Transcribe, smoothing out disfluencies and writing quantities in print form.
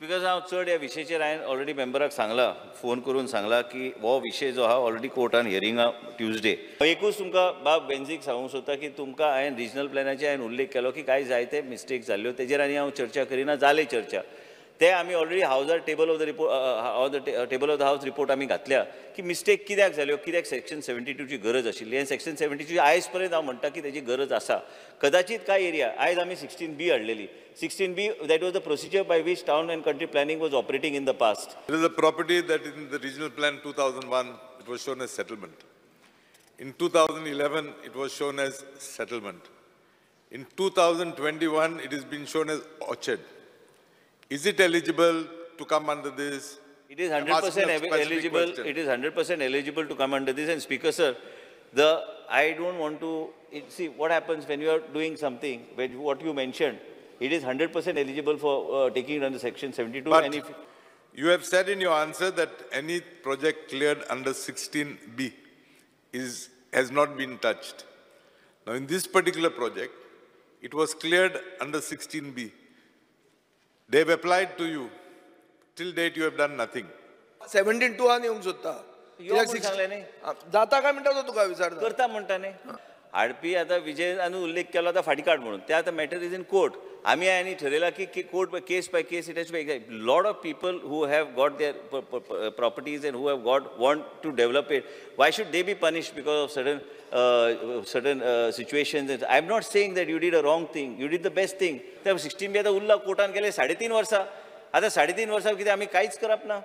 Because हांव चड ह्या विशयाचेर हांवें ऑलरेडी मेंबराक सांगला, फोन करून सांगला की हो विशय जो आहा ऑलरेडी कोर्टान हियरिंग ट्युजडे. एकूच तुमकां बाब वेन्झीक सांगूंक सोदता की तुमकां हांवें रिजनल प्लॅनाचेर हांवें उल्लेख केलो की कांय जायते मिस्टेक जाल्ल्यो, तेजेर आनी हांव चर्चा करिना. जाले चर्चा ते आमी already Hauser table of the report, the table of the house report आमी घातल्या की मिस्टेक कित्याक जाल्यो, कित्याक सेक्शन 72ची गरज आशिल्ली. आनी सेक्शन 72 आयज पर्यंत हांव म्हणटा की तेजी गरज आसा. कदाचित कांय एरिया आयज आमी 16B हाडलेली. 16B, that was the procedure by which town and country planning was operating in the past. It is a property that in the regional plan 2001 it was shown as settlement. In 2011 it was shown as settlement. In 2021 it has been shown as orchard. Is it eligible to come under this? It is 100% eligible. It is 100% eligible to come under this. And Speaker sir, I don't want to see what happens when you are doing something, when what you mentioned, it is 100% eligible for taking it under section 72. But and if you have said in your answer that any project cleared under 16B has not been touched. Now in this particular project, it was cleared under 16B. They have applied to you. Till date, you have done nothing. 17(2) आनी येवंक सोदता. जाता काय म्हणटा तो तुका विचारता. करता म्हणटा न्ही. हाडपी आतां विजयान उल्लेख केलो आतां फाटीं काड म्हणून, ते आतां मॅटर is in court. आमी आनी ठरयलां की court by case by case it has to be. Lot of people who have got their properties and who have got want to develop it, why should they be punished because of certain situations? I am not saying that you did a wrong thing, you did the best thing. ते 16B आतां उरला कोर्टान गेले 3.5 वर्सां. आतां 3.5 वर्सां कितें आमी कांयच करप ना?